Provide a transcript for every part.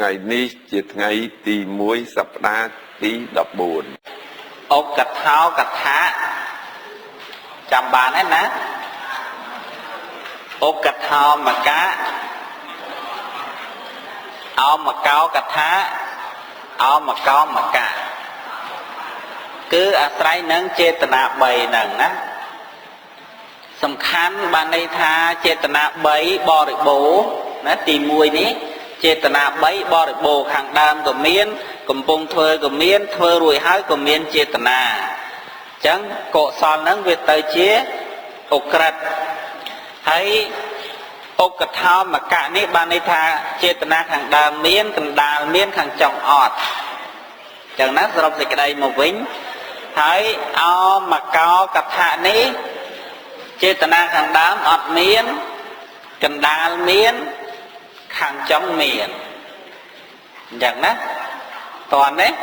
ថ្ងៃនេះជាថ្ងៃទី1សប្តាហ៍ទី14 ឧកថោកថាចាំបានទេណាឧកថោមកៈអោមកោកថាអោមកោមកៈគឺអាស្រ័យនឹងចេតនា3ហ្នឹងណាសំខាន់បានន័យថាចេតនា3បរិបូរណាទី1នេះចេតនា3បរិបូរខាងដើមក៏មានកំពុងធ្វើក៏មានធ្វើរួចហើយក៏មានចេតនាអញ្ចឹងកុសលហ្នឹងវាទៅជាឧក្រិដ្ឋហើយឧកថោមកៈនេះបានន័យថាចេតនាខាងដើមមានកណ្ដាលមានខាងចុងអត់អញ្ចឹងណាសរុបសេចក្តីមកវិញហើយអោមកោកថានេះចេតនាខាងដើមអត់មានកណ្ដាលមានខាងចុងមានអញ្ចឹងណាតើនេះ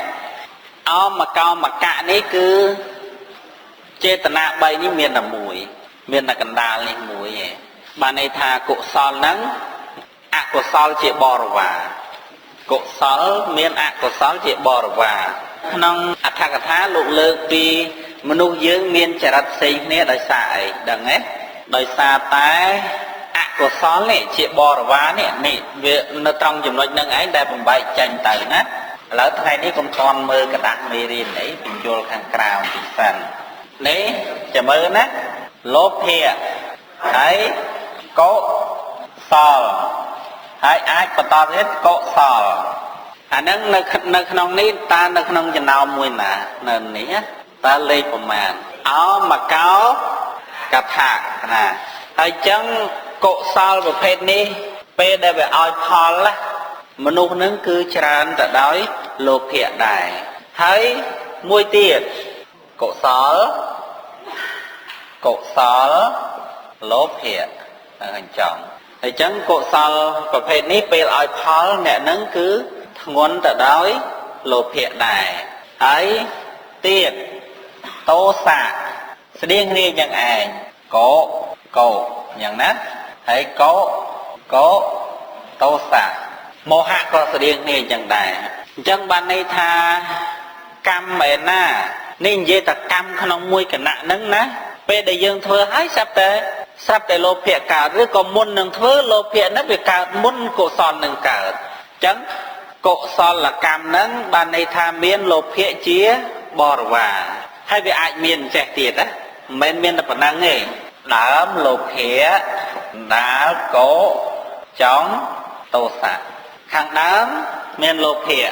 អោមកោមកៈនេះគឺចេតនា3នេះមានតែមួយមានតែកណ្ដាលនេះមួយឯងបានន័យថាកុសលហ្នឹងអកុសលជាបរិវារកុសលមានអកុសលជាបរិវារក្នុងអត្ថកថាលោកលើកពីមនុស្សយើងមានចរិតផ្សេងគ្នាដោយសារអីដឹងទេដោយសារតែអកុសលនេះជាបរិវារនេះនេះវានៅត្រង់ចំណុចហ្នឹងឯងដែលបំបែកចេញទៅណាឥឡូវថ្ងៃនេះកុំតន់មើលกระดาษមេរៀនអីបញ្យល់ខាងក្រៅទីសិននេះចាំមើលណាលោភៈហើយកុសលហើយអាចបន្តទៀតកុសលអាហ្នឹងនៅក្នុងនេះតើនៅក្នុងចំណោមមួយណានៅនេះតើលេខប្រមាណអោមកោកថាណាហើយចឹងកុសលប្រភេទនេះពេលដែលវាឲ្យផលណាមនុស្សនឹងគឺច្រើនទៅដោយលោភៈដែរហើយមួយទៀតកុសលកុសលលោភៈហ្នឹងអញ្ចឹងហើយចឹងកុសលប្រភេទនេះពេលឲ្យផលអ្នកនឹងគឺធ្ងន់ទៅដោយលោភៈដែរហើយទៀតតោសៈស្តៀងគ្នាយ៉ាងឯងកោកោយ៉ាងណាហើយកោកោតោសៈមោហៈក៏ស្តៀងគ្នាយ៉ាងដែរអញ្ចឹងបានន័យថាកម្មឯណានេះនិយាយតែកម្មក្នុងមួយគណៈហ្នឹងណាពេលដែលយើងធ្វើហើយស្រាប់តែលោភៈកើតឬក៏មុននឹងធ្វើលោភៈហ្នឹងវាកើតមុនកុសលនឹងកើតអញ្ចឹងកុសលកម្មហ្នឹងបានន័យថាមានលោភៈជាបរិវារហើយវាអាចមានចេះទៀតណាមិនមែនមានតែប៉ុណ្្នឹងទេដើមលោភៈដាលកោចង់តោសៈខាងដើមមានលោភៈ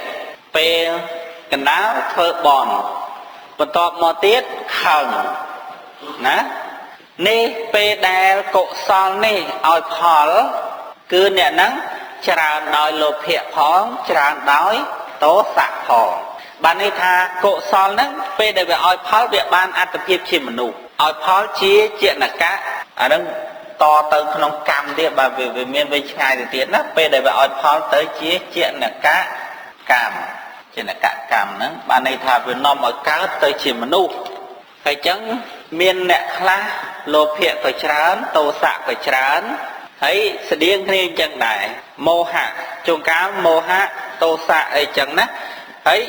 ពេលកណ្ដាលធ្វើបន់បន្ទាប់មកទៀតខឹងណានេះពេលដែលកុសលនេះឲ្យផលគឺអ្នកហ្នឹងច្រើនដោយលោភៈផងច្រើនដោយតោសៈផងបានន័យថាកុសលហ្នឹងពេលដែលវាឲ្យផលវាបានអត្តភាពជាមនុស្សឲ្យផលជាចេនកៈអាហ្នឹងតទៅក្នុងកម្មទៀតបើវាមានវេឆ្ងាយទៅទៀតណាពេលដែលវាឲ្យផលទៅជាចេនកៈកម្មចេនកៈកម្មហ្នឹងបានន័យថាវានាំឲ្យកើតទៅជាមនុស្សហើយចឹងមានអ្នកខ្លះលោភៈក៏ច្រើនតោសៈក៏ច្រើនហើយស្តៀងគ្នាអញ្ចឹងដែរមោហៈជួនកាលមោហៈតោសៈអីចឹងណាហើយ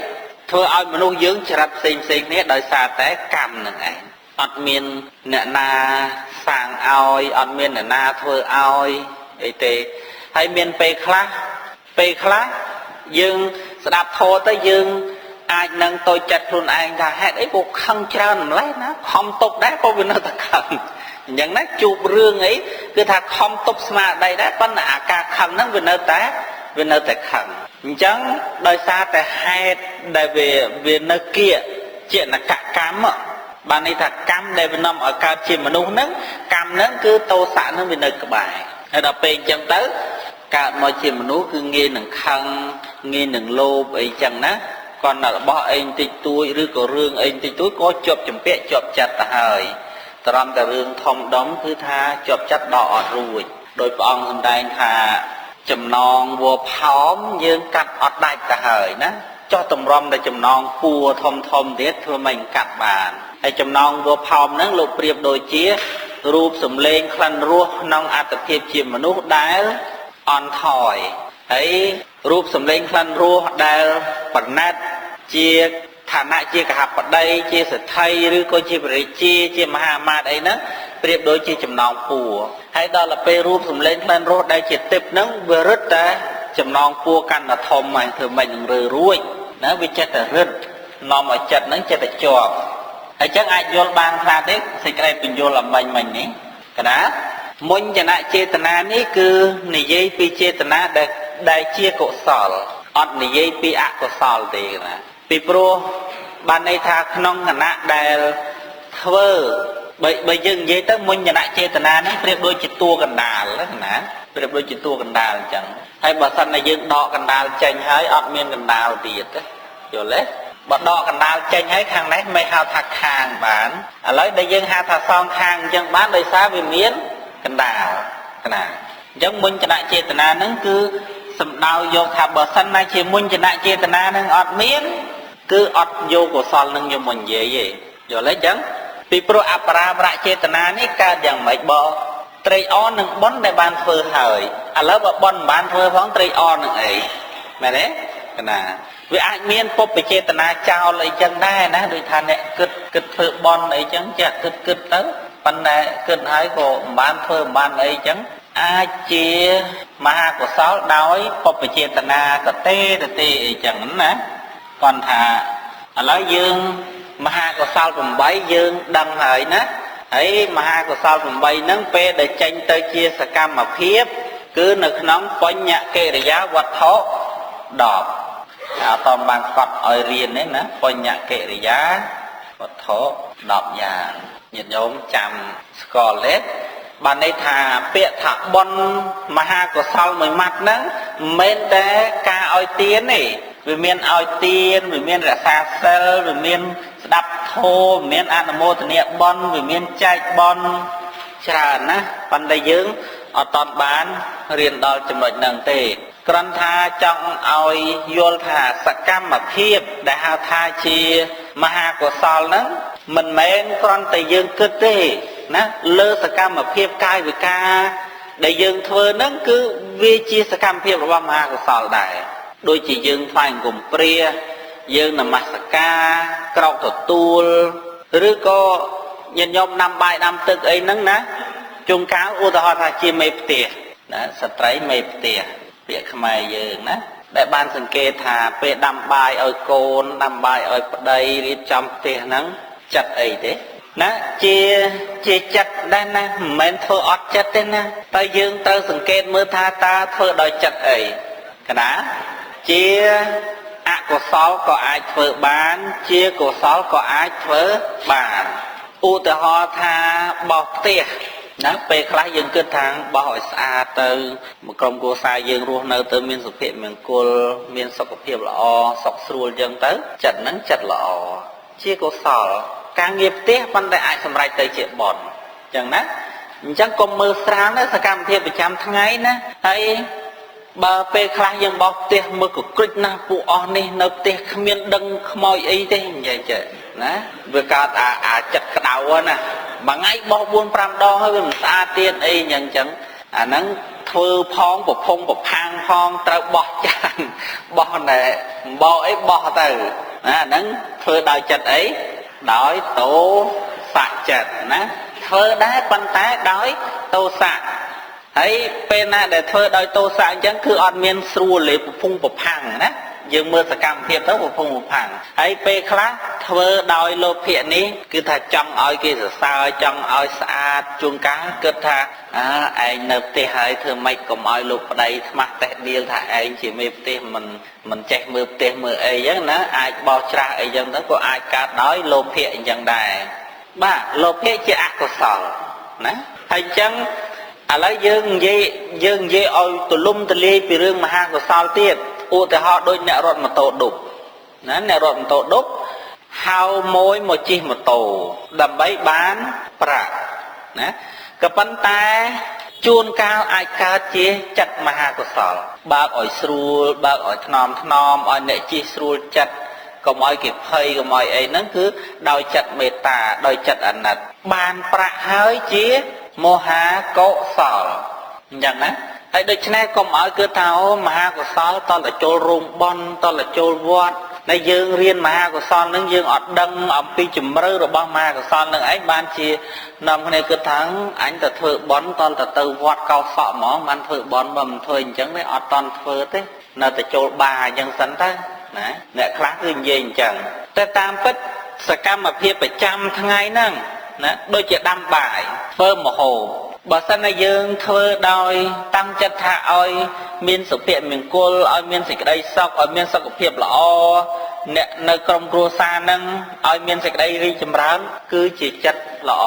ធ្វើឲ្យមនុស្សយើងចរិតផ្សេងផ្សេងគ្នាដោយសារតែកម្មនឹងឯងអត់មានអ្នកណាសាងឲ្យអត់មានអ្នកណាធ្វើឲ្យអីទេហើយមានពេលខ្លះយើងស្ដាប់ធម៌ទៅយើងអាចនឹងតូចចិត្តខ្លួនឯងថាហេតុអីក៏ខឹងច្រើនម្ល៉េះណាខំទប់ដែរក៏វានៅតែខឹងអញ្ចឹងណាជួបរឿងអីគឺថាខំទប់ស្មារតីដែរប៉ុន្តែអាការខឹងហ្នឹងវានៅតែខឹងអញ្ចឹងដោយសារតែហេតុដែលវានៅគៀកចេនកកម្មបានន័យថាកម្មដែលវានាំឲ្យកើតជាមនុស្សហ្នឹងកម្មហ្នឹងគឺតោសៈហ្នឹងវានៅក្បែរហើយដល់ពេលអញ្ចឹងទៅកើតមកជាមនុស្សគឺងាយនឹងខឹងងាយនឹងលោភអីចឹងណាគាត់តែរបស់អីបន្តិចតួចឬក៏រឿងអីបន្តិចតួចក៏ជាប់ចម្ពាក់ជាប់ចិត្តទៅហើយត្រឹមតែរឿងធំដុំគឺថាជាប់ចិត្តដល់អត់រួចដោយព្រះអង្គសម្ដែងថាចំណងវផោមយើងកាត់អត់ដាច់ទៅហើយណាចោះតម្រាំតែចំណងពួរធំធំទៀតធ្វើមិនកាត់បានហើយចំណងវផោមហ្នឹងលោកប្រៀបដូចជារូបសម្លេងក្លិនរសក្នុងអត្តភាពជាមនុស្សដែលអន់ថយ ហើយរូបសម្លេងក្លិនរសដែលប្រណិតជាឋានៈជាកហបតីជាសេដ្ឋីឬក៏ជាព្រះរាជាជាមហាមាត្រអីហ្នឹងប្រៀបដូចជាចំណងពួរហើយដល់ទៅពេលរូបសម្លេងក្លិនរសដែលជាទេពហ្នឹងវារឹតតែចំណងពួរកាន់តែធំហើយធ្វើម៉េចនឹងរើរួចណាវាចិត្តតែរឹតនាំឲ្យចិត្តហ្នឹងចិត្តតែជាប់ហើយចឹងអាចយល់បានខ្លះទេសេចក្តីបញ្យល់អំបញ្ញមិញនេះកណាមុញ្ចនចេតនានេះគឺនិយាយពីចេតនាដែលជាកុសលអត់និយាយពីអកុសលទេណាពីព្រោះបានន័យថាក្នុងគណៈដែលធ្វើបើយើងនិយាយទៅមុញ្ចនចេតនាហ្នឹងប្រៀបដូចជាតួកណ្ដាលណាប្រៀបដូចជាតួកណ្ដាលអញ្ចឹងហើយបើសិនតែយើងដកកណ្ដាលចេញហើយអត់មានកណ្ដាលទៀតទេយល់ទេបើដកកណ្ដាលចេញហើយខាងនេះមិនហៅថាខាងបានឥឡូវដែលយើងហៅថាសងខាងអញ្ចឹងបានដោយសារវាមានកណ្ដាលណាអញ្ចឹងមុញ្ចនចេតនាហ្នឹងគឺសំដៅយកថាបើសិនណាជាមុញ្ចនចេតនាហ្នឹងអត់មានគឺអត់យកកុសលនឹងយកមកនិយាយទេយល់ទេអញ្ចឹងពីព្រោះអបរាវរចេតនានេះកើតយ៉ាងម៉េចបើត្រេកអរនឹងបុណ្យដែលបានធ្វើហើយឥឡូវបើបុណ្យមិនបានធ្វើផងត្រេកអរនឹងអីមែនទេកណាវាអាចមានពុបចេតនាចោលអីចឹងដែរណាដូចថាអ្នកគិតគិតធ្វើបុណ្យអីចឹងចេះគិតគិតទៅប៉ុន្តែគិតហើយក៏មិនបានធ្វើមិនបានអីចឹងអាចជាមហាកុសលដោយពុបចេតនាតទេតទេអីចឹងណាគាត់ថាឥឡូវយើងមហាកុសល8យើងដឹងហើយណាហើយមហាកុសល8ហ្នឹងពេលដែលចេញទៅជាសកម្មភាពគឺនៅក្នុងបញ្ញកិរិយាវត្ថុ10អត់តបានស្កត់ឲ្យរៀនទេណាបញ្ញកិរិយាវត្ថុ10យ៉ាងញាតិញោមចាំស្គាល់ទេបានន័យថាពាក្យថាបុណ្យមហាកុសលមួយម៉ាត់ហ្នឹងមិនមែនតែការឲ្យទានទេវាមានឲ្យទានវាមានរក្សាសិលវាមានស្ដាប់ធម៌មានអនុមោទនាបុណ្យវាមានចែកបុណ្យច្រើនណាប៉ុន្តែយើងអត់តបានរៀនដល់ចំណុចហ្នឹងទេគ្រាន់ថាចង់ឲ្យយល់ថាសកម្មភាពដែលហៅថាជាមហាកុសលហ្នឹងមិនមែនគ្រាន់តែយើងគិតទេណាលើសកម្មភាពកាយវិការដែលយើងធ្វើហ្នឹងគឺវាជាសកម្មភាពរបស់មហាកុសលដែរដូចជាយើងថ្វាយអង្គមព្រះយើងនមស្ការក្រោកទទួលឬក៏ញាតិញោមដាំបាយដាំទឹកអីហ្នឹងណាជួនកាលឧទាហរណ៍ថាជាមេផ្ទះណាស្ត្រីមេផ្ទះពាក្យខ្មែរយើងណាដែលបានសង្កេតថាពេលដាំបាយឲ្យកូនដាំបាយឲ្យប្តីរៀបចំផ្ទះហ្នឹងចិត្តអីទេណាជាចិត្តដែរណាមិនមែនធ្វើអត់ចិត្តទេណាតែយើងត្រូវសង្កេតមើលថាតើធ្វើដោយចិត្តអីកណាជាអកុសលក៏អាចធ្វើបានជាកុសលក៏អាចធ្វើបានឧទាហរណ៍ថាបោសផ្ទះណាពេលខ្លះយើងគិតថាបោសឲ្យស្អាតទៅមកក្រុមគ្រួសារយើងរស់នៅទៅមានសុភមង្គលមានសុខភាពល្អសុខស្រួលចឹងទៅចិត្តហ្នឹងចិត្តល្អជាកុសលការងារផ្ទះប៉ុន្តែអាចសម្រេចទៅជាបុណ្យចឹងណាអញ្ចឹងកុំមើលស្រាលណាសកម្មភាពប្រចាំថ្ងៃណាហើយបើពេលខ្លះយើងបោសផ្ទះមើលកក្រិចណាស់ពួកអស់នេះនៅផ្ទះគ្មានដឹងខ្មោចអីទេនិយាយចេះណាវាកើតអាចិត្តក្តៅណាមួយថ្ងៃបោស4 5ដងហើយវាមិនស្អាតទៀតអីអញ្ចឹងអាហ្នឹងធ្វើផងប្រភងប្រផាំងផងត្រូវបោះចានបោះណែបោអីបោះទៅណាអាហ្នឹងធ្វើដោយចិត្តអីដោយទោសៈចិត្តណាធ្វើដែរប៉ុន្តែដោយទោសៈហើយពេលណាដែលធ្វើដោយទោសៈអញ្ចឹងគឺអត់មានស្រួលទេពពុងប្រផាំងណាយើងមើលសកម្មភាពទៅពពុងប្រផាំងហើយពេលខ្លះធ្វើដោយលោភៈនេះគឺថាចង់ឲ្យគេសរសើរចង់ឲ្យស្អាតជួនកាលគិតថាអើឯងនៅផ្ទះហើយធ្វើម៉េចកុំឲ្យលោកប្តីខ្មាស់តេះដៀលថាឯងជាមេផ្ទះមិនចេះមើលផ្ទះមើលអីចឹងណាអាចបោសច្រាស់អីចឹងទៅក៏អាចកើតដោយលោភៈអញ្ចឹងដែរបាទលោភៈជាអកុសលណាហើយអញ្ចឹងឥឡូវយើងនិយាយឲ្យទលំទលាយពីរឿងមហាកុសលទៀតឧទាហរណ៍ដូចអ្នករត់ម៉ូតូឌុបណាអ្នករត់ម៉ូតូឌុបហៅមួយមកជិះម៉ូតូដើម្បីបានប្រាក់ណាក៏ប៉ុន្តែជួនកាលអាចកើតជាចិត្តមហាកុសលបើកឲ្យស្រួលបើកឲ្យថ្នមថ្នមឲ្យអ្នកជិះស្រួលចិត្តកុំឲ្យគេភ័យកុំឲ្យអីហ្នឹងគឺដោយចិត្តមេត្តាដោយចិត្តអាណិតបានប្រាក់ហើយជាមហាកុសលអញ្ចឹងណា ហើយដូច្នេះកុំឲ្យគឺថាអូមហាកុសលតតែចូលរោងបន់តតែចូលវត្តដែលយើងរៀនមហាកុសលនឹងយើងអត់ដឹងអំពីជំរឿរបស់មហាកុសលនឹងឯងបានជានាំគ្នាគិតថាអញទៅធ្វើបន់តតែទៅវត្តកោសក់ហ្មងបានធ្វើបន់បើមិនធ្វើអញ្ចឹងទេអត់តន់ធ្វើទេនៅតែចូលបាអញ្ចឹងសិនទៅណាអ្នកខ្លះគឺនិយាយអញ្ចឹងតែតាមពិតសកម្មភាពប្រចាំថ្ងៃហ្នឹងណាដូចជាដាំបាយធ្វើម្ហូបបើសិនណាយើងធ្វើដោយតាំងចិត្តថាឲ្យមានសុភមង្គលឲ្យមានសេចក្តីសុខឲ្យមានសុខភាពល្អអ្នកនៅក្រុមគ្រួសារហ្នឹងឲ្យមានសេចក្តីរីកចម្រើនគឺជាចិត្តល្អ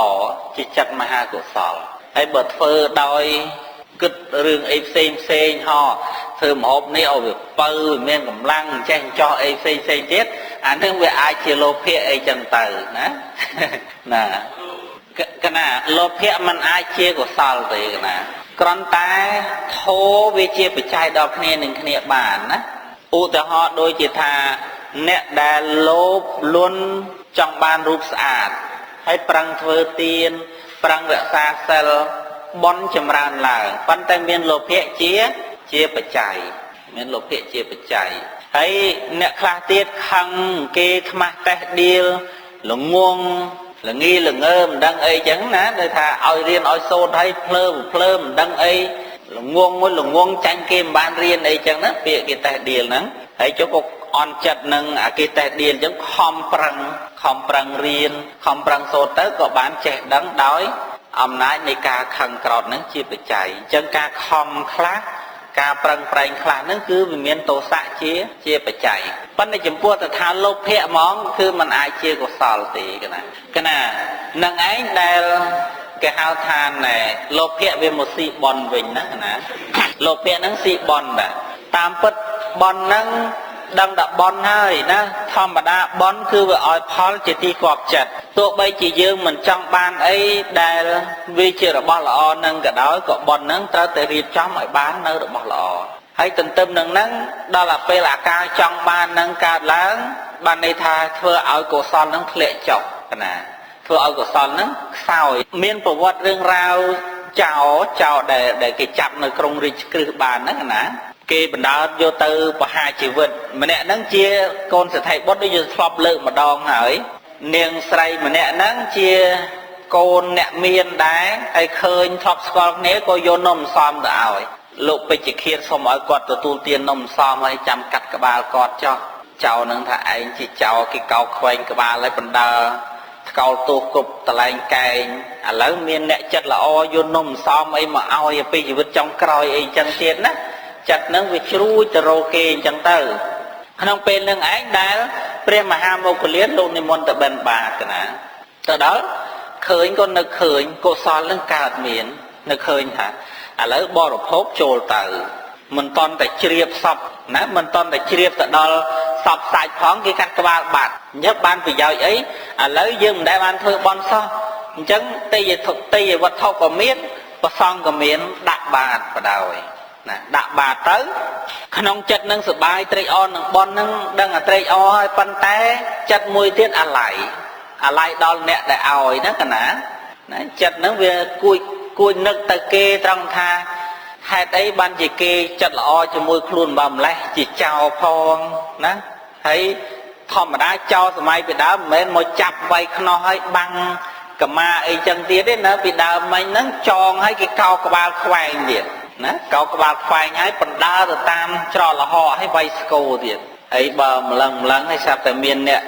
ជាចិត្តមហាកុសលហើយបើធ្វើដោយគិតរឿងអីផ្សេងផ្សេងហោធ្វើម្ហូបនេះឲ្យវាពៅវាមានកម្លាំងចេះចោះអីផ្សេងផ្សេងទៀតអានឹងវាអាចជាលោភៈអីចឹងទៅណាណាកណាលោភៈมันអាចជាកុសលទេកណាគ្រាន់តែធោវាជាបច្ច័យដល់គ្នានឹងគ្នាបានណាឧទាហរណ៍ដូចជាថាអ្នកដែលលោភលន់ចង់បានរូបស្អាតហើយប្រឹងធ្វើទានប្រឹងរក្សាសិលបុណ្យចម្រើនឡើងប៉ុន្តែមានលោភៈជាបច្ច័យមានលោភៈជាបច្ច័យហើយអ្នកខ្លះទៀតខឹងគេខ្មាស់តេះដៀលល្ងងល្ងីល្ងើមិនដឹងអីចឹងណាដូចថាឲ្យរៀនឲ្យសូត្រឲ្យភ្លើភ្លើមិនដឹងអីល្ងងមួយល្ងងចាញ់គេមិនបានរៀនអីចឹងណាពាក្យគេតេះដៀលហ្នឹងហើយចុះក៏អន់ចិត្តនឹងអាគេតេះដៀលចឹងខំប្រឹងរៀនខំប្រឹងសូត្រទៅក៏បានចេះដឹងដោយអំណាចនៃការខឹងក្រោធហ្នឹងជាបច្ច័យអញ្ចឹងការខំខ្លះការប្រឹងប្រែងខ្លះហ្នឹងគឺវាមានទោសៈជាបច្ច័យប៉ុន្តែចំពោះតថាលោភៈហ្មងគឺมันអាចជាកុសលទេកណាកណានឹងឯងដែលគេហៅថាណែលោភៈវាមកស៊ីបនវិញណាកណាលោភៈហ្នឹងស៊ីបនដែរតាមពិតបនហ្នឹងដឹងតែបនហើយណាធម្មតាបនគឺវាឲ្យផលជាទីគាប់ចិត្តទោះបីជាយើងមិនចង់បានអីដែលវាជារបស់ល្អនឹងក៏ដោយក៏បននឹងត្រូវតែរៀបចំឲ្យបាននៅរបស់ល្អហើយទន្ទឹមនឹងហ្នឹងដល់ទៅពេលអាការចង់បាននឹងកើតឡើងបានន័យថាធ្វើឲ្យកុសលនឹងធ្លាក់ចុះណាធ្វើឲ្យកុសលនឹងខ្សោយមានប្រវត្តិរឿងរ៉ាវចោដែលគេចាប់នៅក្រុងរាជក្រឹសបានហ្នឹងណាគេបណ្ដោតយកទៅបហាជីវិតម្នាក់ហ្នឹងជាកូនសេដ្ឋីបុត្រដូចយើងធ្លាប់លើកម្ដងហើយនាងស្រីម្នាក់ហ្នឹងជាកូនអ្នកមានដែរហើយឃើញធ្លាប់ស្គាល់គ្នាក៏យកនំសំទៅឲ្យលោកពេជ្ជឃាតសូមឲ្យគាត់ទទួលទាននំសំហើយចាំកាត់ក្បាលគាត់ចោះចៅនឹងថាឯងជាចៅគេកោខ្វែងក្បាលហើយបណ្ដើថ្កោលទោសគ្រប់តលែងកែងឥឡូវមានអ្នកចិត្តល្អយកនំសំអីមកឲ្យពីជីវិតចុងក្រោយអីចឹងទៀតណាចិត្តនឹងវាជ្រួចទៅរកគេអញ្ចឹងទៅក្នុងពេលនឹងឯងដែលព្រះមហាមោគលានលោកនិមន្តទៅបិណ្ឌបាតណាទៅដល់ឃើញក៏នៅឃើញកុសលនឹងកើតមាននៅឃើញថាឥឡូវបរិភោគចូលទៅមិនតន់តែជ្រាបសពណាមិនតន់តែជ្រាបទៅដល់សពសាច់ផងគេកាត់ក្បាលបាត់អញ្ចឹងបានប្រយោជន៍អីឥឡូវយើងមិនដែលបានធ្វើបន់សោះអញ្ចឹងទេយទេយវត្ថុក៏មានប្រសងក៏មានដាក់បាតបដ ாய் ណាដាក់បាតទៅក្នុងចិត្តនឹងសបាយត្រេកអរនឹងបន់នឹងដឹងអាត្រេកអរហើយប៉ុន្តែចិត្តមួយទៀតអាល័យអាល័យដល់អ្នកដែលឲ្យណាកណាណាចិត្តនឹងវាគួចនឹកទៅគេត្រង់ថាហេតុអីបានជាគេចិត្តល្អជាមួយខ្លួនបើម្លេះជាចោលផងណាហើយធម្មតាចោលសម័យពីដើមមិនមែនមកចាប់វាយខ្នោះហើយបាំងកម្មាអីចឹងទៀតទេណាពីដើមមិញហ្នឹងចងហើយគេកោក្បាលខ្វែងទៀតណាកោក្បាលខ្វែងហើយបណ្ដើទៅតាមច្រកលហកហើយវាយស្គោទៀតហើយបើម្លឹងម្លឹងហើយស្រាប់តែមានអ្នក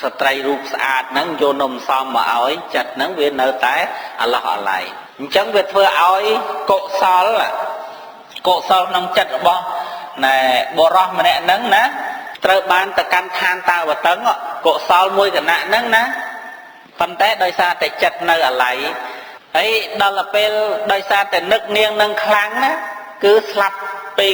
ស្ត្រីរូបស្អាតហ្នឹងយកនំសំមកឲ្យចិត្តហ្នឹងវានៅតែអាឡោះអាល័យអញ្ចឹងវាធ្វើឲ្យកុសលកុសលក្នុងចិត្តរបស់ណែបុរសម្នាក់ហ្នឹងណាត្រូវបានទៅកាន់ឋានតាវតឹងកុសលមួយគណៈហ្នឹងណាប៉ុន្តែដោយសារតែចិត្តនៅអាល័យហើយដល់ទៅពេលដោយសារតែនឹកនាងនឹងខ្លាំងណាគឺស្លាប់ពេល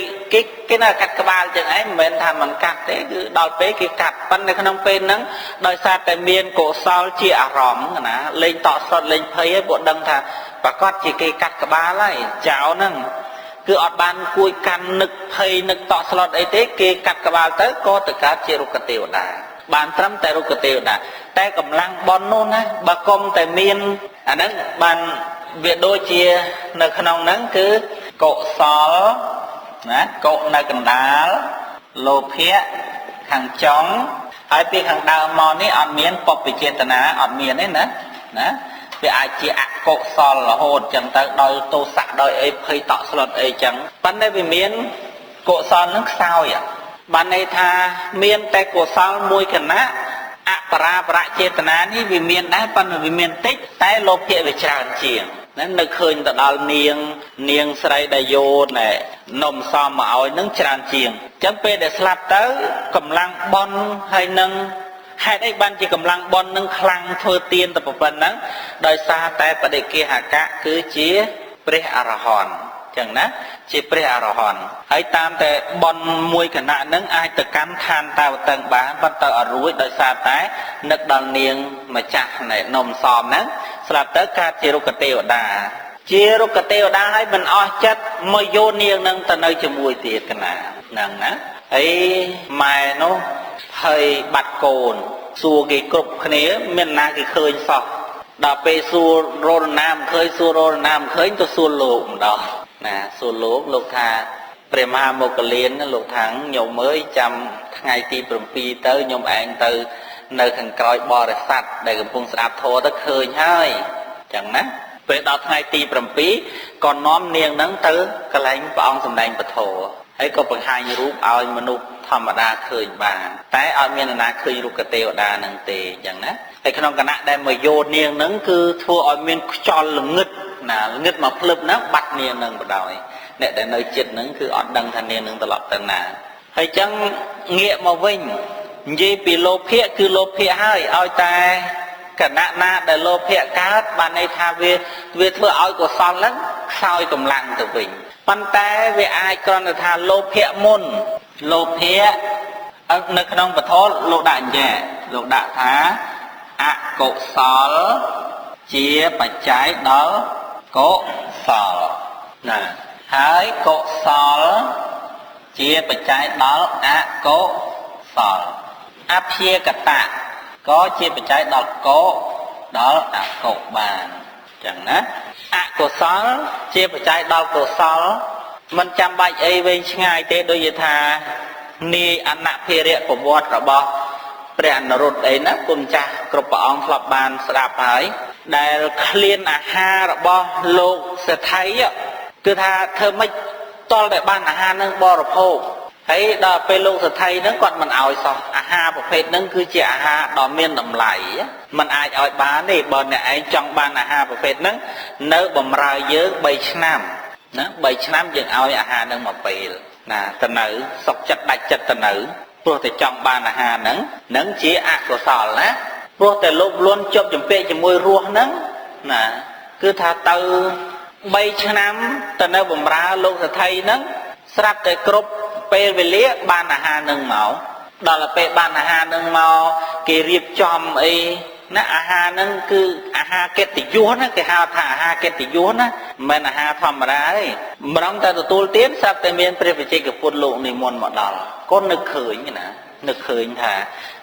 គេនៅកាត់ក្បាលចឹងឯងមិនមែនថាមិនកាត់ទេគឺដល់ពេលគេកាត់ប៉ុន្តែក្នុងពេលហ្នឹងដោយសារតែមានកុសលជាអារម្មណ៍ណាលេងតក់ស្លុតលេងភ័យហើយពួកដឹងថាប្រកាសជាគេកាត់ក្បាលហើយចៅហ្នឹងគឺអត់បានគួចកាន់នឹកភ័យនឹកតក់ស្លុតអីទេគេកាត់ក្បាលទៅក៏ទៅកើតជារុក្ខទេវតាបានត្រឹមតែរុក្ខទេវតាតែកម្លាំងបន់នោះណាបើគុំតែមានអាហ្នឹងបានវាដូចជានៅក្នុងហ្នឹងគឺ កុសលណាកុនៅកណ្ដាលលោភៈខាងចុងហើយពីខាងដើមមកនេះអត់មានពព្វចេតនាអត់មានទេណាណាវាអាចជាអកុសលរហូតចឹងទៅដោយទោសៈដោយអីភ័យតក់ស្លុតអីចឹងប៉ុន្តែវាមានកុសលនឹងខ្សោយបានន័យថាមានតែកុសលមួយគណៈអបរាបរចេតនានេះវាមានដែរប៉ុន្តែវាមានតិចតែលោភៈវាច្រើនជាងណានៅឃើញទៅដល់នាងស្រីដែលយោណែនំសំមកឲ្យនឹងច្រើនជាងចឹងពេលដែលស្លាប់ទៅកម្លាំងបន់ហើយនឹងហេតុអីបានជាកម្លាំងបន់នឹងខ្លាំងធ្វើទានទៅប៉ុណ្ណឹងដោយសារតែបដិគិហកៈគឺជាព្រះអរហន្តចឹងណាជាព្រះអរហន្តហើយតាមតែបន់មួយគណៈនឹងអាចទៅកាន់ឋានតាវតឹងបានប៉ុន្តែអត់រួចដោយសារតែនឹកដល់នាងម្ចាស់នៃនំសំហ្នឹងស្លាប់ទៅកើតជារុក្ខទេវតាជារុក្ខទេវតាហើយមិនអស់ចិត្តមកយកនាងនឹងទៅនៅជាមួយទៀតកណាហ្នឹងណាហើយម៉ែនោះហើយបាត់កូនសួរគេគ្រប់គ្នាមានណាគេឃើញសោះដល់ពេលសួររលណាមឃើញសួររលណាមឃើញទៅសួរលោកម្ដងណាសួរលោកលោកថាព្រះមហាមោគលានលោកថាញោមអើយចាំថ្ងៃទី7ទៅញោមឯងទៅនៅខាងក្រោយបរិស័ទដែលកំពុងស្ដាប់ធម៌ទៅឃើញហើយចឹងណាពេលដល់ថ្ងៃទី7ក៏នាំនាងនឹងទៅកន្លែងព្រះអង្គសម្ដែងពធហើយក៏បង្ហាញរូបឲ្យមនុស្សធម្មតាឃើញបានតែអត់មាននរណាឃើញរូបទេវតានឹងទេចឹងណាហើយក្នុងគណៈដែលមកយោនាងនឹងគឺធ្វើឲ្យមានខ្យល់ល្ងឹតណាល្ងឹតមកភ្លឹបណាបាត់នាងនឹងបដ ாய் អ្នកដែលនៅចិត្តនឹងគឺអត់ដឹងថានាងនឹងត្រឡប់ទៅណាហើយចឹងងាកមកវិញនិយាយពីលោភៈគឺលោភៈហើយឲ្យតែគណៈណាដែលលោភៈកើតបានន័យថាវាធ្វើឲ្យកុសលហ្នឹងខ្សោយកម្លាំងទៅវិញប៉ុន្តែវាអាចគ្រាន់តែថាលោភៈមុនលោភៈនៅក្នុងពធលោកដាក់អញ្ចឹងលោកដាក់ថាអកុសលជាបច្ច័យដល់កុសលណាហើយកុសលជាបច្ច័យដល់អកុសលអព្យាកតៈក៏ជាបច្ច័យដល់កុដល់អកុបានចឹងណាអកុសលជាបច្ច័យដល់កុសលមិនចាំបាច់អីវែងឆ្ងាយទេដូចជាថានាយអនភិរៈប្រវត្តិរបស់ព្រះអនុរុទ្ធអីណាគុណចាស់គ្រប់ព្រះអង្គធ្លាប់បានស្ដាប់ហើយដែលឃ្លានអាហាររបស់លោកសេដ្ឋីគឺថាធ្វើម៉េចតល់តែបានអាហារនឹងបរិភោគហើយដល់ពេលលោកសេដ្ឋីហ្នឹងគាត់មិនឲ្យសោះអាហារប្រភេទហ្នឹងគឺជាអាហារដ៏មានតម្លៃមិនអាចឲ្យបានទេបើអ្នកឯងចង់បានអាហារប្រភេទហ្នឹងនៅបំរើយើង3ឆ្នាំណា3ឆ្នាំយើងឲ្យអាហារហ្នឹងមកពេលណាទៅនៅសុកចិត្តដាច់ចិត្តទៅនៅព្រោះតែចង់បានអាហារហ្នឹងនឹងជាអកុសលណាព្រោះតែលោភលន់ជាប់ជំពាក់ជាមួយរស់ហ្នឹងណាគឺថាទៅ3ឆ្នាំទៅនៅបំរើលោកសេដ្ឋីហ្នឹងស្រាប់តែគ្រប់ពេលវេលាបានអាហារនឹងមកដល់ពេលបានអាហារនឹងមកគេរៀបចំអីណាអាហារហ្នឹងគឺអាហារកិត្តិយសណាគេហៅថាអាហារកិត្តិយសណាមិនមែនអាហារធម្មតាទេម្ដងតែទទួលទានស្រាប់តែមានព្រះវិជ័យកពុទ្ធលោកនិមន្តមកដល់កូននឹកឃើញណានឹកឃើញថា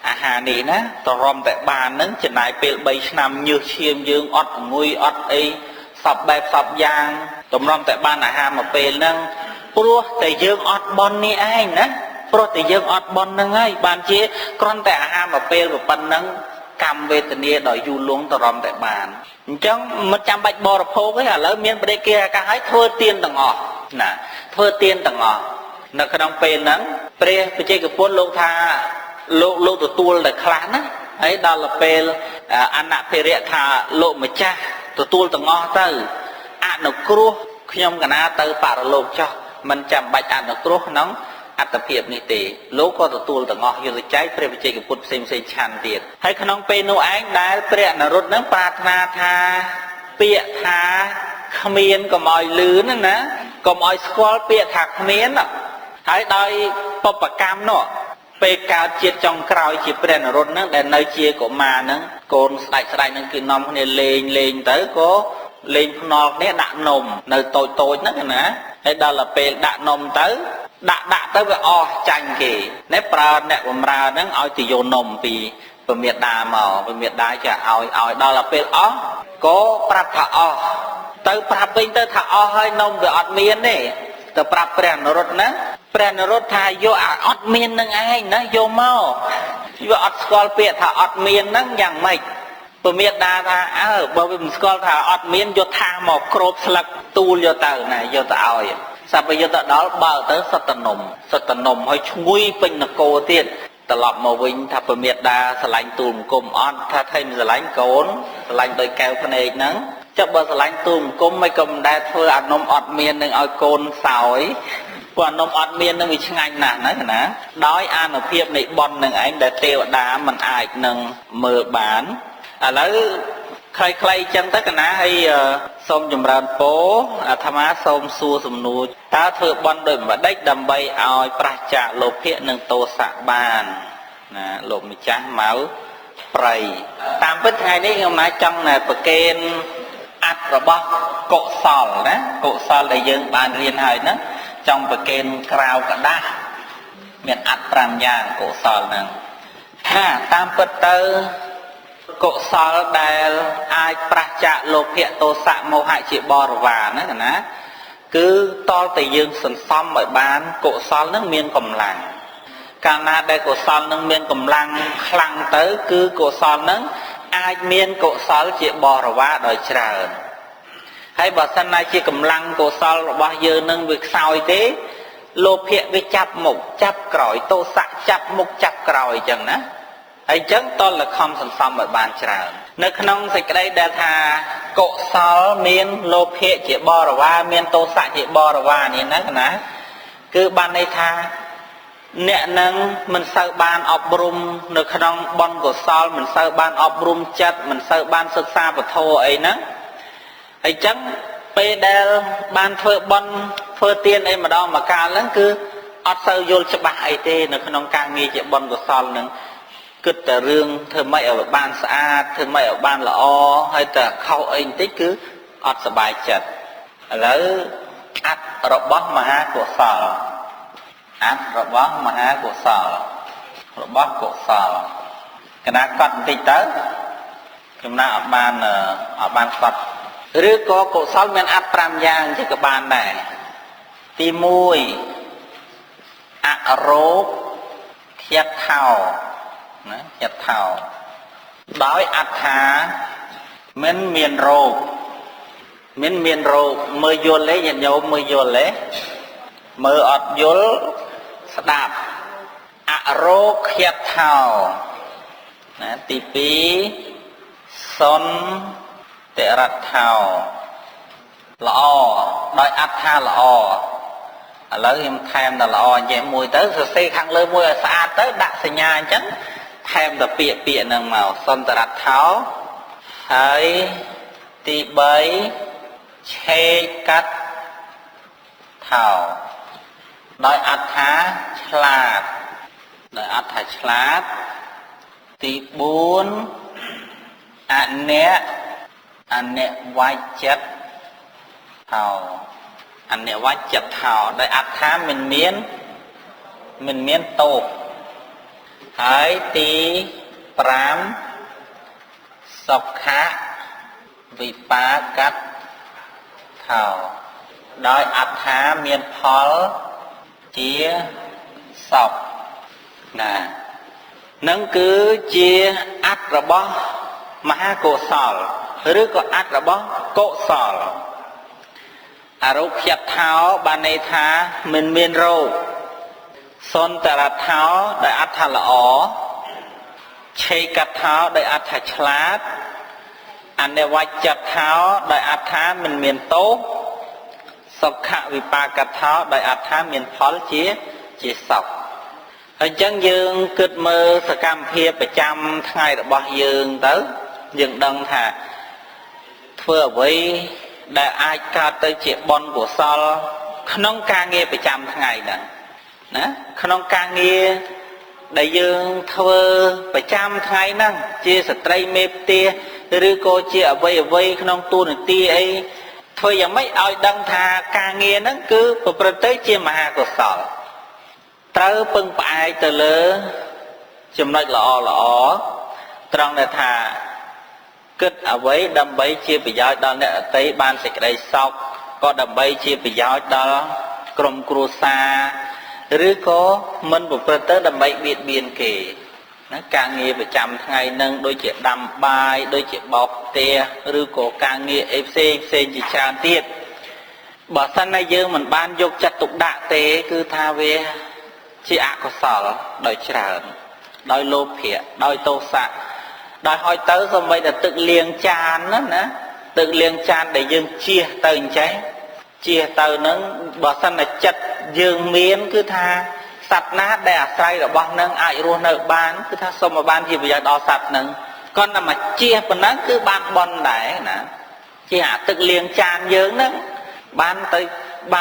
អាហារនេះណាតរំតែបានហ្នឹងចំណាយពេល3ឆ្នាំញើសឈាមយើងអត់ងុយអត់អីសពបែបសពយ៉ាងតម្រាំតែបានអាហារមកពេលហ្នឹងព្រោះតែយើងអត់បន់នេះឯងណាព្រោះតែយើងអត់បន់ហ្នឹងហើយបានជាគ្រាន់តែអាហារមកពេលប៉ុណ្ណឹងកម្មវេទនាដ៏យូរលង់តរំតែបានអញ្ចឹងមិនចាំបាច់បរិភោគទេឥឡូវមានបដិកិរិយាកាសឲ្យធ្វើទានទាំងអស់ណាធ្វើទានទាំងអស់នៅក្នុងពេលហ្នឹងព្រះវិជ័យកពុទ្ធលោកថាលោកទទួលតែខ្លះណាហើយដល់ពេលអនភិរៈថាលោកម្ចាស់ទទួលទាំងអស់ទៅអនុគ្រោះខ្ញុំកណាទៅបរលោកចោះមិនចាំបាច់អនុគ្រោះក្នុងអត្តភាពនេះទេលោកក៏ទទួលទាំងអស់យកទៅចែកព្រះវិជ័យកពុទ្ធផ្សេងផ្សេងឆាន់ទៀតហើយក្នុងពេលនោះឯងដែលព្រះអនុរុទ្ធនឹងប្រាថ្នាថាពាក្យថាគ្មានកុំឲ្យលឺណាកុំឲ្យស្គាល់ពាក្យថាគ្មានហើយដោយបពកម្មនោះពេលកើតជាតិចុងក្រោយជាព្រះអនុរុទ្ធនឹងដែលនៅជាកុមារនឹងកូនស្ដេចនឹងគឺនាំគ្នាលេងទៅក៏លេងភ្នល់គ្នាដាក់នំនៅតូចៗហ្នឹងណាហើយដល់ពេលដាក់នំទៅដាក់ទៅវាអស់ចាញ់គេណែប្រើអ្នកបំរើហ្នឹងឲ្យទៅយកនំពីពមេដាមកពមេដាចាឲ្យដល់ពេលអស់ក៏ប្រាប់ថាអស់ ទៅប្រាប់វិញទៅថាអស់ហើយនំវាអត់មានទេទៅប្រាប់ព្រះអនុរុទ្ធណាព្រះអនុរុទ្ធថាយកអាអត់មាននឹងឯងណាយកមកវាអត់ស្គាល់ពាក្យថាអត់មានហ្នឹងយ៉ាងម៉េចពមេដាថាអើបើវាមិនស្គាល់ថាអត់មានយកថាមកគ្របស្លឹកទូលយកទៅណាយកទៅឲ្យសពយុទ្ធទៅដល់បើកទៅសត្វតនំសត្វតនំហើយឈ្ងុយពេញនគរទៀតត្រឡប់មកវិញថាពមេដាស្រឡាញ់ទូលមង្គមអត់ថាថៃមិនស្រឡាញ់កូនស្រឡាញ់ដោយកែវភ្នែកហ្នឹងចុះបើស្រឡាញ់ទូលមង្គមមិនក៏មិនដែលធ្វើអានំអត់មាននឹងឲ្យកូនសោយព្រោះអានំអត់មាននឹងវាឆ្ងាញ់ណាស់ណាណាដោយអានុភាពនៃបុណ្យនឹងឯងដែលទេវតាមិនអាចនឹងមើលបានឥឡូវខ្លីៗចឹងទៅកណាហើយសូមចម្រើនពរអាត្មាសូមសួរសំណួរតើធ្វើបុណ្យដូចម្ដេចដើម្បីឲ្យប្រឆាចលោភៈនិងទោសៈបានណាលោកម្ចាស់មកប្រៃតាមពិតថ្ងៃនេះខ្ញុំណាចង់ណែប្រកេនអត្ថរបស់កុសលណាកុសលដែលយើងបានរៀនហើយហ្នឹងចង់ប្រកេនក្រៅกระดาษមានអត្ថ5យ៉ាងកុសលហ្នឹងណាតាមពិតទៅកុសលដែលអាចប្រឆាចលោភៈទោសៈមោហៈជាបរិវារណាណាគឺតលតែយើងសន្សំឲ្យបានកុសលនឹងមានកម្លាំងកាលណាដែលកុសលនឹងមានកម្លាំងខ្លាំងទៅគឺកុសលនឹងអាចមានកុសលជាបរិវារដោយច្រើនហើយបើសិនណាជាកម្លាំងកុសលរបស់យើងនឹងវាខ្សោយទេលោភៈវាចាប់មុខចាប់ក្រោយទោសៈចាប់មុខចាប់ក្រោយអញ្ចឹងណាហើយអញ្ចឹងតលខំសន្សំឲ្យបានច្រើននៅក្នុងសេចក្តីដែលថាកុសលមានលោភៈជាបរិវារមានទោសៈជាបរិវារនេះណាណាគឺបានន័យថាអ្នកនឹងមិនសូវបានអប់រំនៅក្នុងបុណ្យកុសលមិនសូវបានអប់រំចិត្តមិនសូវបានសិក្សាពធអីហ្នឹងហើយអញ្ចឹងពេលដែលបានធ្វើបុណ្យធ្វើទានអីម្ដងម្កាលហ្នឹងគឺអត់សូវយល់ច្បាស់អីទេនៅក្នុងការងារជាបុណ្យកុសលហ្នឹងគិតតែរឿងធ្វើម៉េចឲ្យបានស្អាតធ្វើម៉េចឲ្យបានល្អហើយតែខុសអីបន្តិចគឺអត់សប្បាយចិត្តឥឡូវអត្ថរបស់មហាកុសលអត្ថរបស់មហាកុសលរបស់កុសលកណាកត់បន្តិចទៅចំណាអត់បានកត់ឬក៏កុសលមានអត្ថ5យ៉ាងchứក៏បានដែរទី1អរោគឃ្យថោណាឃ្យថោដោយអត្ថាមិនមានរោគមិនមានរោគមើលយល់ទេញាតិញោមមើលយល់ទេមើលអត់យល់ស្ដាប់អរោគឃ្យថោណាទី2សុនតិរដ្ឋោល្អដោយអត្ថាល្អឥឡូវខ្ញុំថែមដល់ល្អអញ្ចឹងមួយទៅសរសេរខាងលើមួយឲ្យស្អាតទៅដាក់សញ្ញាអញ្ចឹងថែមដល់ពាក្យហ្នឹងមកសុនតរដ្ឋោហើយទី3ឆេកាត់ថោដោយអត្ថាឆ្លាតដោយអត្ថាឆ្លាតទី4អនិអនិវច្ចចិត្តថោអនិវច្ចចិត្តថោដោយអត្ថាមិនមានទោសហើយទី5សុខៈវិបាកថោដោយអត្ថាមានផលជាសុខណានឹងគឺជាអត្ថរបស់មហាកុសលឬក៏អត្ថរបស់កុសលអរោគយថោបានន័យថាមិនមានរោគសុនតរដ្ឋោដោយអត្ថាល្អឆេកថោដោយអត្ថាឆ្លាតអនិវច្ចថោដោយអត្ថាមិនមានទោសសុខវិបាកថោដោយអត្ថាមានផលជាសុខហើយអញ្ចឹងយើងគិតមើលសកម្មភាពប្រចាំថ្ងៃរបស់យើងទៅយើងដឹងថាធ្វើអ្វីដែលអាចកើតទៅជាបុណ្យកុសលក្នុងការងារប្រចាំថ្ងៃហ្នឹងណាក្នុងការងារដែលយើងធ្វើប្រចាំថ្ងៃហ្នឹងជាស្ត្រីមេផ្ទះឬក៏ជាអ្វីក្នុងតួនាទីអីធ្វើយ៉ាងម៉េចឲ្យដឹងថាការងារហ្នឹងគឺប្រព្រឹត្តទៅជាមហាកុសលត្រូវពឹងផ្អែកទៅលើចំណុចល្អល្អត្រង់ដែលថា គិតអ្វីដើម្បីជាប្រយោជន៍ដល់អ្នកដទៃបានសេចក្តីសុខក៏ដើម្បីជាប្រយោជន៍ដល់ក្រុមគ្រួសារឬក៏មិនប្រព្រឹត្តទៅដើម្បីបៀតបៀនគេណាការងារប្រចាំថ្ងៃនឹងដូចជាដាំបាយដូចជាបោកផ្ទះឬក៏ការងារអីផ្សេងផ្សេងជាច្រើនទៀតបើសិនណាយើងមិនបានយកចិត្តទុកដាក់ទេគឺថាវាជាអកុសលដោយច្រើនដោយលោភៈដោយទោសៈដោយហើយទៅសូម្បីតែទឹកលាងចានណាណាទឹកលាងចានដែលយើងជៀសទៅអញ្ចេះជៀសទៅនឹងបើសិនណាចិត្តយើងមានគឺថាសត្វណាដែលអាស្រ័យរបស់នឹងអាចរស់នៅបានគឺថាសូមឲ្យបានជាប្រយោជន៍ដល់សត្វនឹងគាត់តែមកជៀសប៉ុណ្ណឹងគឺបានបន់ដែរណាជាអាទឹកលាងចានយើងហ្នឹងបា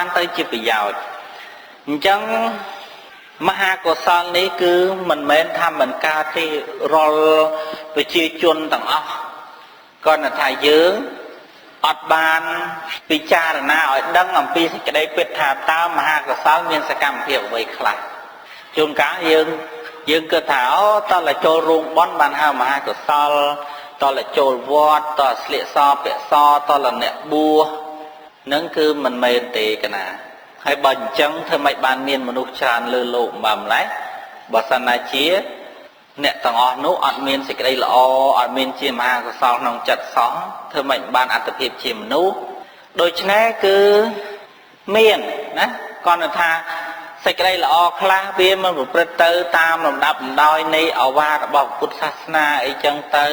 នទៅជាប្រយោជន៍អញ្ចឹងមហាកុសលនេះគឺមិនមែនថាមិនកើតទេរាល់ប្រជាជនទាំងអស់គាត់ថាយើងអត់បានពិចារណាឲ្យដឹងអំពីសេចក្តីពិតថាតើមហាកុសលមានសកម្មភាពអ្វីខ្លះជួនកាលយើងគិតថាអូតើតែចូលរោងបន់បានហៅមហាកុសលតើតែចូលវត្តតើស្លៀកសពាក់សតើតែអ្នកបួសនឹងគឺមិនមែនទេកណាហើយបើអញ្ចឹងធ្វើម៉េចបានមានមនុស្សច្រើនលើលោកបើម្ល៉េះបើសិនណាជាអ្នកទាំងអស់នោះអត់មានសេចក្តីល្អអត់មានជាមហាកុសលក្នុងចិត្តសោះធ្វើម៉េចបានអត្តភាពជាមនុស្សដូច្នេះគឺមានណាគាត់ថាសេចក្តីល្អខ្លះវាមិនប្រព្រឹត្តទៅតាមលំដាប់លំដោយនៃឱវាទរបស់ពុទ្ធសាសនាអីចឹងទៅ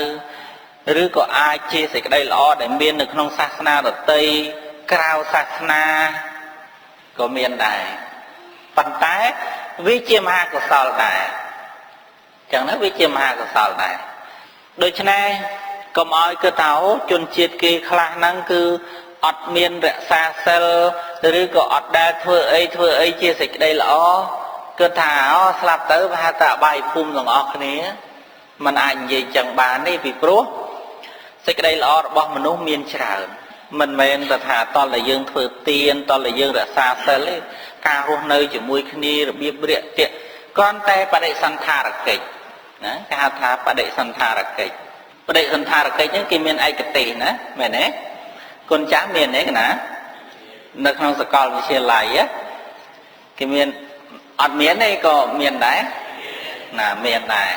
ឬក៏អាចជាសេចក្តីល្អដែលមាននៅក្នុងសាសនាដទៃក្រៅសាសនាក៏មានដែរប៉ុន្តែវាជាមហាកុសលដែរចឹងណាវាជាមហាកុសលដែរដូច្នេះកុំឲ្យគិតថាអូជនជាតិគេខ្លះហ្នឹងគឺអត់មានរក្សាសិលឬក៏អត់ដែលធ្វើអីជាសេចក្តីល្អគិតថាអូស្លាប់ទៅប្រហែលតែអបាយភូមិទាំងអស់គ្នាมันអាចនិយាយចឹងបានទេពីព្រោះសេចក្តីល្អរបស់មនុស្សមានច្រើនមិនមែនតែថាតលតែយើងធ្វើទានតលតែយើងរក្សាសិលទេការរស់នៅជាមួយគ្នារបៀបរាក់ទាក់គ្រាន់តែបដិសន្ធារកិច្ចណាគេហៅថាបដិសន្ធារកិច្ចបដិសន្ធារកិច្ចហ្នឹងគេមានឯកទេសណាមែនទេគុណចាស់មានទេកណានៅក្នុងសាកលវិទ្យាល័យគេមានអត់មានទេក៏មានដែរណាមានដែរ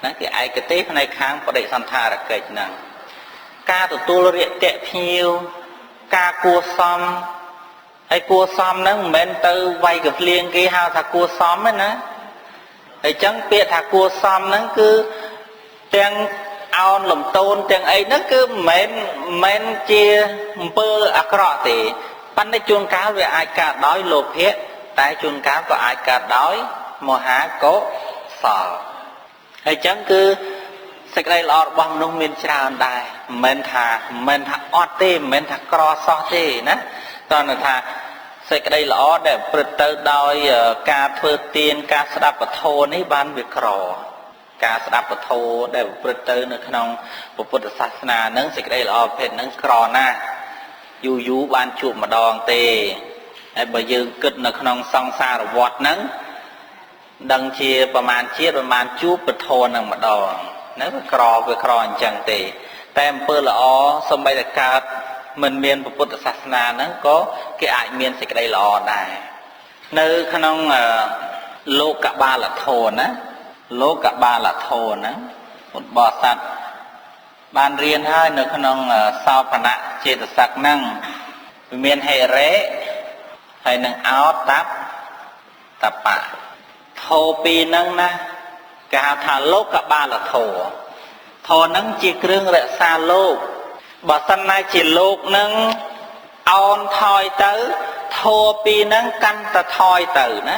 ណាគេឯកទេសផ្នែកខាងបដិសន្ធារកិច្ចហ្នឹងការទទួលរាក់ទាក់ភ្ញៀវការគួសមហើយគួសមហ្នឹងមិនមែនទៅវាយកភ្លៀងគេហៅថាគួសមទេណាហើយចឹងពាក្យថាគួសមហ្នឹងគឺទាំងអោនលំទោនទាំងអីហ្នឹងគឺមិនមែនជាអំពើអាក្រក់ទេប៉ុន្តែជួនកាលវាអាចកើតដោយលោភៈតែជួនកាលក៏អាចកើតដោយមហាកុសលហើយចឹងគឺសេចក្តីល្អរបស់មនុស្សមានច្រើនដែរមិនមែនថាអត់ទេមិនមែនថាក្រសោះទេណាតើថាសេចក្តីល្អដែលប្រព្រឹត្តទៅដោយការធ្វើទានការស្ដាប់ពធនេះបានវាក្រការស្ដាប់ពធដែលប្រព្រឹត្តទៅនៅក្នុងពុទ្ធសាសនានឹងសេចក្តីល្អប្រភេទនឹងក្រណាស់យូរយូរបានជួបម្ដងទេហើយបើយើងគិតនៅក្នុងសង្សារវដ្តហ្នឹងដឹងជាប្រមាណជាតិប្រមាណជួបពធនឹងម្ដងណាវាក្រអញ្ចឹងទេតែអំពើល្អសូម្បីតែកើតមិនមានពុទ្ធសាសនាហ្នឹងក៏គេអាចមានសេចក្តីល្អដែរនៅក្នុងលោកបាលធម៌ណាលោកបាលធម៌ហ្នឹងពុទ្ធបរិស័ទបានរៀនហើយនៅក្នុងសោភណៈចេតសិកហ្នឹងវាមានហិរិហើយនឹងអោតតបៈធម៌ពីរហ្នឹងណាគេហៅថាលោកបាលធម៌ធម៌ហ្នឹងជាគ្រឿងរក្សាលោកបើសិនណាជាលោកហ្នឹងអោនថយទៅធម៌ពីរហ្នឹងកាន់តែថយទៅណា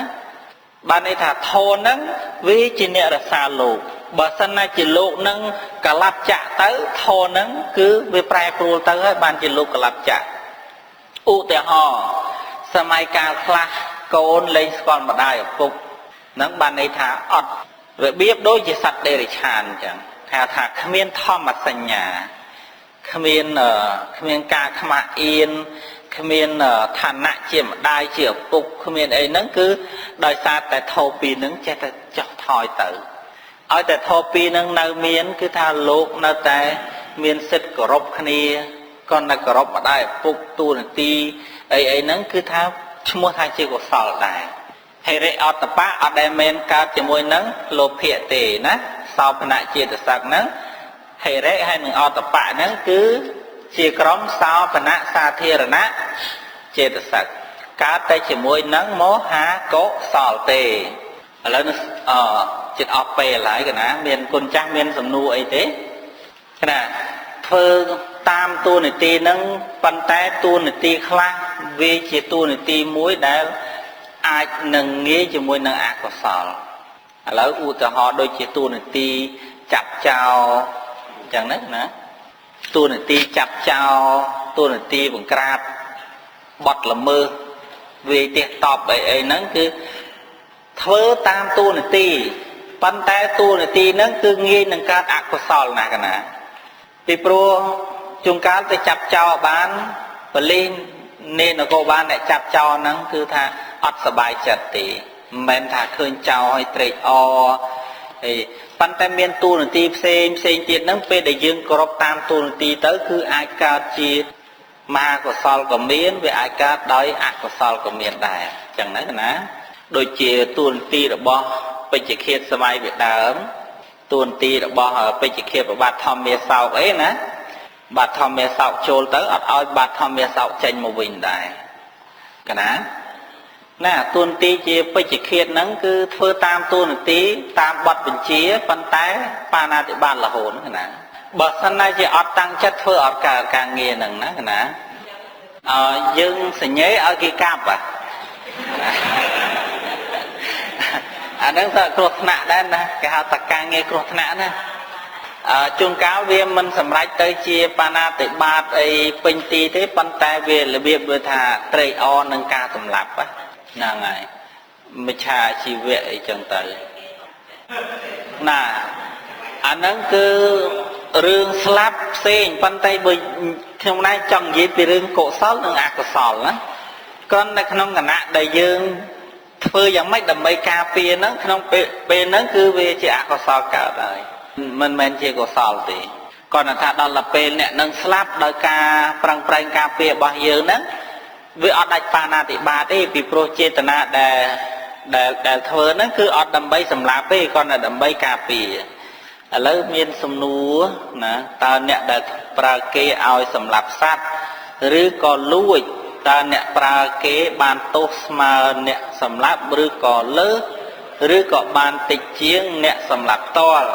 បានន័យថាធម៌ហ្នឹងវាជាអ្នករក្សាលោកបើសិនណាជាលោកហ្នឹងកលាប់ចាក់ទៅធម៌ហ្នឹងគឺវាប្រែប្រួលទៅហើយបានជាលោកកលាប់ចាក់ឧទាហរណ៍សម័យកាលខ្លះកូនលែងស្គាល់ម្ដាយឪពុកហ្នឹងបានន័យថាអត់របៀបដូចជាសត្វតិរិឆានអញ្ចឹងថាគ្មានធម្មសញ្ញាគ្មានការខ្មាស់អៀនគ្មានឋានៈជាម្ដាយជាឪពុកគ្មានអីហ្នឹងគឺដោយសារតែធម៌ពីរហ្នឹងចេះតែចោះថយទៅឲ្យតែធម៌ពីរហ្នឹងនៅមានគឺថាលោកនៅតែ មានសិទ្ធិគោរពគ្នាគាត់តែគោរពម្ដាយឪពុកតួនាទីអីអីហ្នឹងគឺថាឈ្មោះថាជាកុសលដែរហិរិអតបៈអត់ដែលមែនកើតជាមួយនឹងលោភៈទេណាសោភនៈចេតសិកហ្នឹងហិរិហើយនឹងអតបៈហ្នឹងគឺជាក្រុមសោភនៈសាធារណៈចេតសិកកើតតែជាមួយនឹងមហាកុសលទេឥឡូវនេះអចិត្តអស់ពេលហើយកណាមានគុណចាស់មានសំណួរអីទេកណាធ្វើតាមតួនាទីហ្នឹងប៉ុន្តែតួនាទីខ្លះវាជាតួនាទីមួយដែលអាចនឹងងាយជាមួយនឹងអកុសលឥឡូវឧទាហរណ៍ដូចជាតួនាទីចាប់ចោលអញ្ចឹងណាណាតួនាទីចាប់ចោលតួនាទីបង្ក្រាបបត់ល្មើសវាយទះតបអីអីហ្នឹងគឺធ្វើតាមតួនាទីប៉ុន្តែតួនាទីហ្នឹងគឺងាយនឹងកើតអកុសលណាស់កណាពីព្រោះជួនកាលទៅចាប់ចោលបានប៉ូលីសនេនគរបាលអ្នកចាប់ចោលហ្នឹងគឺថាអត់សប្បាយចិត្តទេមិនមែនថាឃើញចោលឲ្យត្រេកអរអីប៉ុន្តែមានតួនាទីផ្សេងផ្សេងទៀតហ្នឹងពេលដែលយើងគោរពតាមតួនាទីទៅគឺអាចកើតជាមហាកុសលក៏មានវាអាចកើតដោយអកុសលក៏មានដែរអញ្ចឹងណាណាដូចជាតួនាទីរបស់ពេជ្ជឃាតសម័យវាដើមតួនាទីរបស់ពេជ្ជឃាតប្របាទធម្មាសោកអីណាបាទធម្មាសោកចូលទៅអត់ឲ្យបាទធម្មាសោកចេញមកវិញដែរកណាណាតួនាទីជាពេជ្ជឃាតហ្នឹងគឺធ្វើតាមតួនាទីតាមបទបញ្ជាប៉ុន្តែបាណាតិបាតរហូតកណាបើសិនណាជាអត់តាំងចិត្តធ្វើអត់កើតការងារហ្នឹងណាកណាអើយើងសញ្ញេឲ្យគេកាប់អាហ្នឹងថាគ្រោះថ្នាក់ដែរណាគេហៅថាការងារគ្រោះថ្នាក់ណាជួនកាលវាមិនសម្រេចទៅជាបាណាតិបាតអីពេញទីទេប៉ុន្តែវារបៀបវាថាត្រេកអរនឹងការសម្លាប់ហ្នឹងហើយមិច្ឆាជីវៈអីចឹងទៅណាអាហ្នឹងគឺរឿងស្លាប់ផ្សេងប៉ុន្តែបើខ្ញុំណែចង់និយាយពីរឿងកុសលនិងអកុសលណាគ្រាន់តែក្នុងគណៈដែលយើងធ្វើយ៉ាងម៉េចដើម្បីការពារហ្នឹងក្នុងពេលហ្នឹងគឺវាជាអកុសលកើតហើយមិនមែនជាកុសលទេគ្រាន់តែថាដល់ទៅពេលអ្នកនឹងស្លាប់ដោយការប្រឹងប្រែងការពាររបស់យើងហ្នឹងវាអត់ដាច់បាណាតិបាតទេពីព្រោះចេតនាដែលធ្វើហ្នឹងគឺអត់ដើម្បីសម្លាប់ទេគ្រាន់តែដើម្បីការពារឥឡូវមានសំណួរណាតើអ្នកដែលប្រើគេឲ្យសម្លាប់សត្វឬក៏លួចតើអ្នកប្រើគេបានទោសស្មើអ្នកសម្លាប់ឬក៏លើសឬក៏បានតិចជាងអ្នកសម្លាប់ផ្ទាល់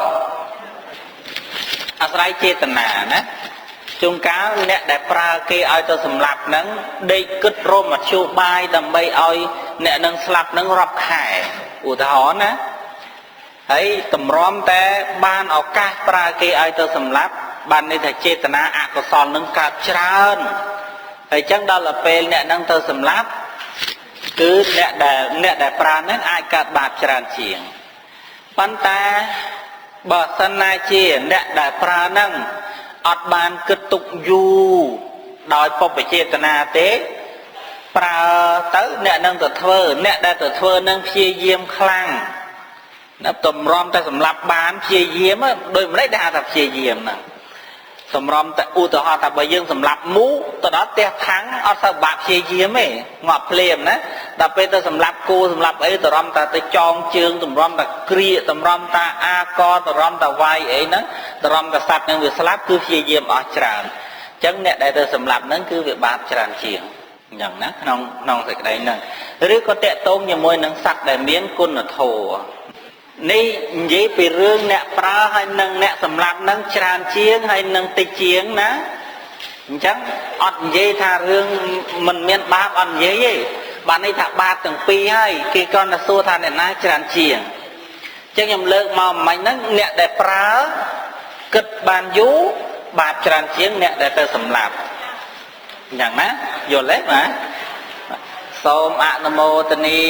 អាស្រ័យចេតនាណាជួនកាលអ្នកដែលប្រើគេឲ្យទៅសម្លាប់ហ្នឹងដេកគិតរមធ្យោបាយដើម្បីឲ្យអ្នកនឹងស្លាប់ហ្នឹងរាប់ខែឧទាហរណ៍ណាហើយតម្រាំតែបានឱកាសប្រើគេឲ្យទៅសម្លាប់បានន័យថាចេតនាអកុសលនឹងកើតច្រើនហើយចឹងដល់ទៅពេលអ្នកនឹងទៅសម្លាប់គឺអ្នកដែលប្រើហ្នឹងអាចកើតបាបច្រើនជាងប៉ុន្តែបើសិនណាជាអ្នកដែលប្រើហ្នឹងអត់បានគិតទុកយូរដោយពុបចេតនាទេប្រើទៅអ្នកនឹងទៅធ្វើអ្នកដែលទៅធ្វើនឹងព្យាយាមខ្លាំងណាតម្រាំតែសម្លាប់បានព្យាយាមដោយម្លេចដែលហៅថាព្យាយាមហ្នឹងសម្រាប់តែឧទាហរណ៍ថាបើយើងសម្លាប់មូទៅដល់ផ្ទះខាងអត់សូវបាក់ព្យាយាមទេងាប់ភ្លាមណាដល់ពេលទៅសម្លាប់គោសម្លាប់អីតម្រាំតែទៅចងជើងតម្រាំតែគ្រាតម្រាំតែអាកតម្រាំតែវាយអីហ្នឹងតម្រាំតែសត្វនឹងវាស្លាប់គឺព្យាយាមអស់ច្រើនអញ្ចឹងអ្នកដែលទៅសម្លាប់ហ្នឹងគឺវាបាបច្រើនជាងអញ្ចឹងណាក្នុងសេចក្តីហ្នឹងឬក៏តកតងជាមួយនឹងសត្វដែលមានគុណធម៌នេះនិយាយពីរឿងអ្នកប្រើហើយនឹងអ្នកសម្លាប់នឹងច្រើនជាងហើយនឹងតិចជាងណាអញ្ចឹងអត់និយាយថារឿងមិនមានបាបអត់និយាយទេបានន័យថាបាបទាំងពីរហើយគេគ្រាន់តែសួរថាអ្នកណាច្រើនជាងអញ្ចឹងខ្ញុំលើកមកមិញហ្នឹងអ្នកដែលប្រើគិតបានយូរបាបច្រើនជាងអ្នកដែលទៅសម្លាប់អញ្ចឹងណាយល់ទេបាទសូមអនុមោទនា